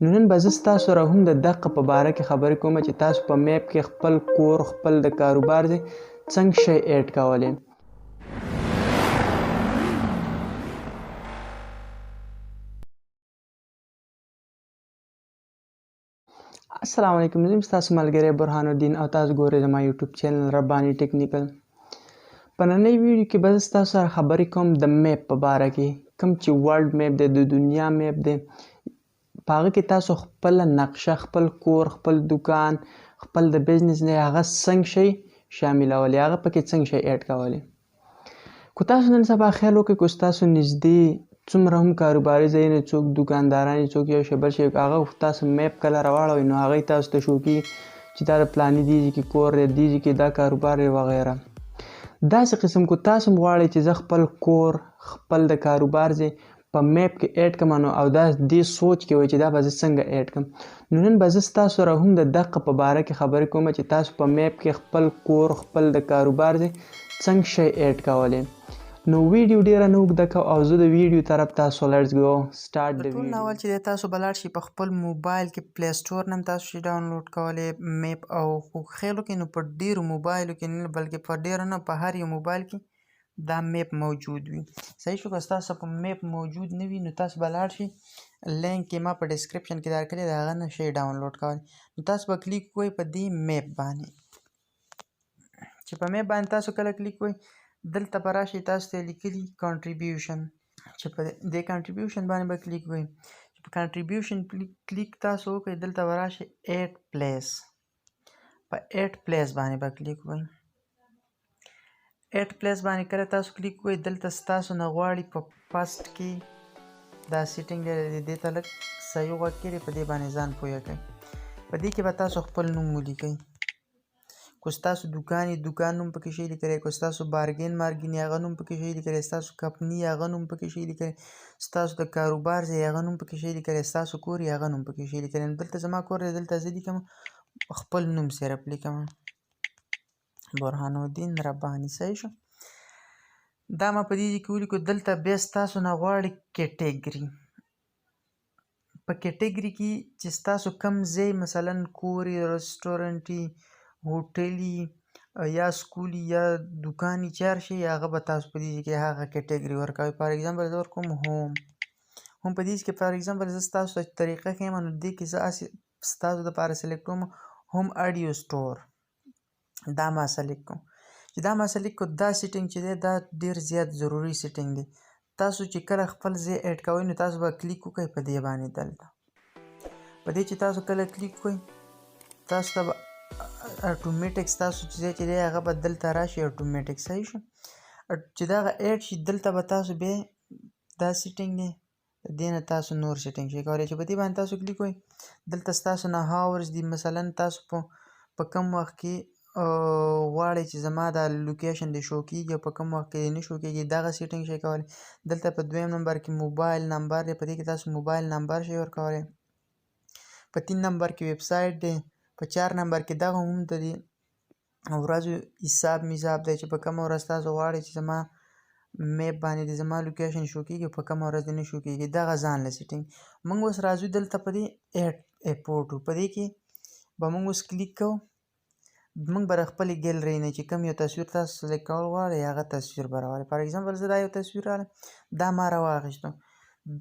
نو نن به زه ستاسو سره هم د دقه په باره کې خبرې کوم چې تاسو په میپ کې خپل کور، خپل د کاروبار ځای څنګه شی ایډ کولی. السلام علیکم، زه یم ستاسو ملګری برهان الدین او تاسو ګورئ زما یوټیوب چینل رباني ټیکنیکل. په ننۍ ویډیو کې به زه ستاسو سره خبرې کوم د میپ په باره کې، کوم چې ورلډ میپ دی، د دنیا میپ دی. په هغه کې تاسو خپله نقشه، خپل کور، خپل دکان، خپل د بزنس دی، هغه څنګه شئ شاملولی، هغه پکې څنګه شئ اډ کولی. که تاسو نن سبا خیال وکړئ، که ستاسو نږدې څومره هم کاروباري ځایونه، څوک دکانداران، څوک یو شی بل شی، هغه تاسو میپ کله راواړوئ نو هغه تاسو ته شو کېږي چې دا د پلاني دې ځای کې کور دی، دې ځای کې دا کاروبار دی وغیره. داسې قسم کو تاسو هم غواړئ چې زه خپل کور، خپل د کاروبار ځای په میپ کې اډ کړم، نو او دا دې سوچ کې وای چې دا به زه څنګه اډ کړم. نو نن به زه ستاسو سره هم د دقه په باره کې خبرې کوم چې تاسو په میپ کې خپل کور، خپل د کاروبار ځای څنګه شی اډ کولی. نو ویډیو ډیره نه اوږده کوم او زه د ویډیو طرف ته، سو لیټس ګو سټارټ د ټول نه اول چې تاسو به لاړ شئ په خپل موبایل کې پلی سټور نه تاسو شي ډاونلوډ کولی میپ. او خو خیال وکړئ، نو په ډیرو موبایلو کې نه، بلکې په ډیرو نه، په هر یو موبایل کې دا میپ موجود وي. صحیح شو؟ که ستاسو په میپ موجود نه وي نو تاسو به لاړ شئ، لینک یې ما په ډسکرپشن کې درکړی دی، هغه نه شئ ډاونلوډ کولی. نو تاسو به کلیک وکړئ په دې میپ باندې. چې په میپ باندې تاسو کله کلیک وکړئ، دلته به راشئ، تاسو ته لیکلي کانټریبیوشن. چې په دې کانټریبیوشن باندې به کلیک وکړئ، چې په کانټریبیوشن کلیک تاسو وکړئ، دلته به راشئ ایډ پلیس. په ایډ پلیس باندې به کلیک وکړئ. ایډ پلیس باندې کله تاسو کلیک وکړئ، دلته ستاسو نه غواړي په فرست کې دا سیټینګ دی، دې ته لږ صحیح غوږ کړئ، په دې باندې ځان پوهه کړئ. په دې کې به تاسو خپل نوم ولیکئ. که ستاسو دکان یې، دکان نوم پکې شي لیکلی، که ستاسو بارګین مارګین یې، هغه نوم پکې شي لیکلی، ستاسو کمپني هغه نوم پکې شي لیکلی، ستاسو د کاروبار ځای هغه نوم پکې شي لیکلی، ستاسو کور یې هغه نوم پکې شي لیکلی. نو دلته زما کور دی، دلته زه لیکم خپل نوم، صرف لیکم برهان الدین رباني. صحیح شو؟ دا ما په دې ځای کې ولیکو. دلته بیا ستاسو نه غواړي کیټیګري. په کیټیګري کې چې ستاسو کم ځای، مثلا کور، رستورانټ، هوټل یا سکول یا دکان، چار شي، هغه به تاسو په دې کې هغه کیټیګري ورکوئ. فار ایگزامپل زه ورکوم هوم. هم په دې کې فار ایگزامپل زه ستاسو طریقه ښیم، نو دې کې زه هسې ستاسو دپاره سلیکټ کوم هوم اډیو سټور. دا ما سلیکټ کوم. چې دا ما سلیکټ کو، دا سیټینګ چې دی دا ډیر زیات ضروري سیټینګ دی. تاسو چې کله خپل ځای اډ کوئ نو تاسو به کلیک وکړئ په دې باندې. دلته په دې چې تاسو کله کلیک وکړئ، تاسو ته به اتوماتیک ستاسو چې ځای چې دی هغه به دلته راشي اتوماتیک. صحیح شو؟ چې دغه اډ شي، دلته به تاسو بیا دا سیټینګ دی، دې نه تاسو نور سیټینګ شئ کولی. چې په دې باندې تاسو کلیک وکړئ، دلته ستاسو نه هاورز دي. مثلا تاسو په کوم وخت کې غواړئ چې زما دا لوکیشن دې شو کیږي او په کوم وخت کې نه شو کیږي، دغه سیټینګ شئ کولی. دلته په دویم نمبر کې موبایل نمبر دی، په دې کې تاسو موبایل نمبر شئ ورکولی. په 3 نمبر کې ویب سایټ دی. په 4 نمبر کې دغه هم د دې ورځو حساب میزاب دی، چې په کومه ورځ تاسو غواړئ چې زما میپ باندې د زما لوکیشن شو کیږي، په کومه ورځ دې نه شو کیږي، دغه ځان له سیټینګ. موږ اوس راځو دلته په دې اډ فوټو، په دې کې به موږ اوس کلیک کوو. موږ به د خپلې ګیلري نه چې کوم یو تصویر تاسو سلیکټ کول غواړئ، هغه تصویر به راولئ. فار ایگزامپل زه دا یو تصویر راغلم، دا ما راواخیستو.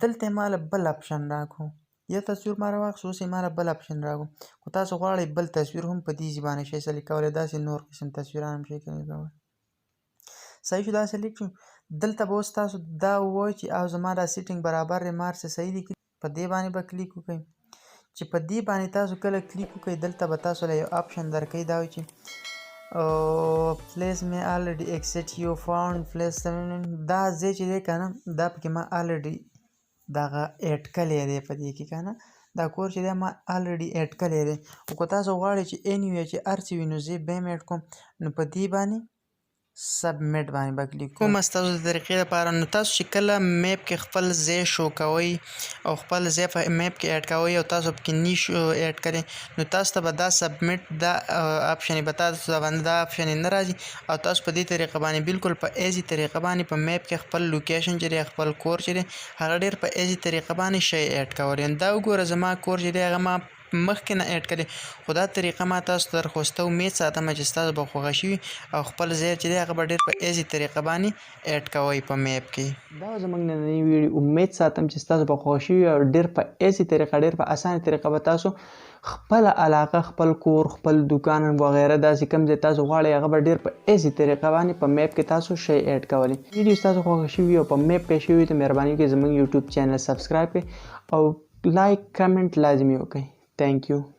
دلته ما له بل اپشن راکړو. یو تصویر ما راواخیست، اوس یې ما له بل اپشن راکړو. که تاسو غواړئ بل تصویر هم په دې ځای باندې شئ سلیکټ کولی، داسې نور قسم تصویران هم شئ کولی. صحیح شو؟ دا سلیکټ شو. دلته به اوس تاسو دا ووایئ چې او زما دا سیټینګ برابر دی، ما هر څه صحیح لیکلي. په دې باندې به کلیک وکړئ. چې په دې باندې تاسو کله کلیک وکړئ، دلته به تاسو له یو اپشن درکوي، دا وایي چې پلیس می الریډي ایکسیټ یو فاوند پلیس. دا ځای چې دی که نه، دا پکې ما الریډي دغه اډ کړی دی په دې کې که نه، دا کور چې دی ما الریډي اډ کړی دی. خو که تاسو غواړئ چې انیوی چې هر څه وي نو زه به یې اډ کوم، نو په دې باندې سبمیټ باندې به کلیک کوم ستاسو د طریقې لپاره. نو تاسو چې کله میپ کې خپل ځای شو کوئ او خپل ځای په میپ کې اډ کوئ او تاسو پکې نشو اډ کړئ، نو تاسو ته به دا سبمیټ دا اپشن به تاسو ته باندې دا اپشن نه راځي، او تاسو په دې طریقه باندې بالکل په ایزي طریقه باندې په میپ کې خپل لوکیشن چې دی، خپل کور چې دی، هغه ډیر په ایزي طریقه باندې شی اډ کولی. دا وګوره، زما کور چې دی هغه ما مخکې نه اډ کړي، خو دا طریقه ما تاسو ته درخوسته. امید ساتم چې ستاسو به خوښه شي او خپل ځای چې دی هغه به ډېر په ایزي طریقه باندې اډ کوئ په میپ کې. دا زموږ نننۍ ویډیو، امید ساتم چې ستاسو به خوښ شي او ډېر په ایزي طریقه، ډېر په اسانه طریقه به تاسو خپل علاقه، خپل کور، خپل دکان وغیره داسې کوم ځای تاسو غواړئ هغه به ډېر په ایزي طریقه باندې په میپ کې تاسو شی اډ کولی. ویډیو ستاسو خوښ شوي او په میپ پې شوي ته مهرباني وکړئ زموږ یوټیوب چینل سبسکرایب کړئ او لایک کمنټ لازمي وکړئ. Thank you.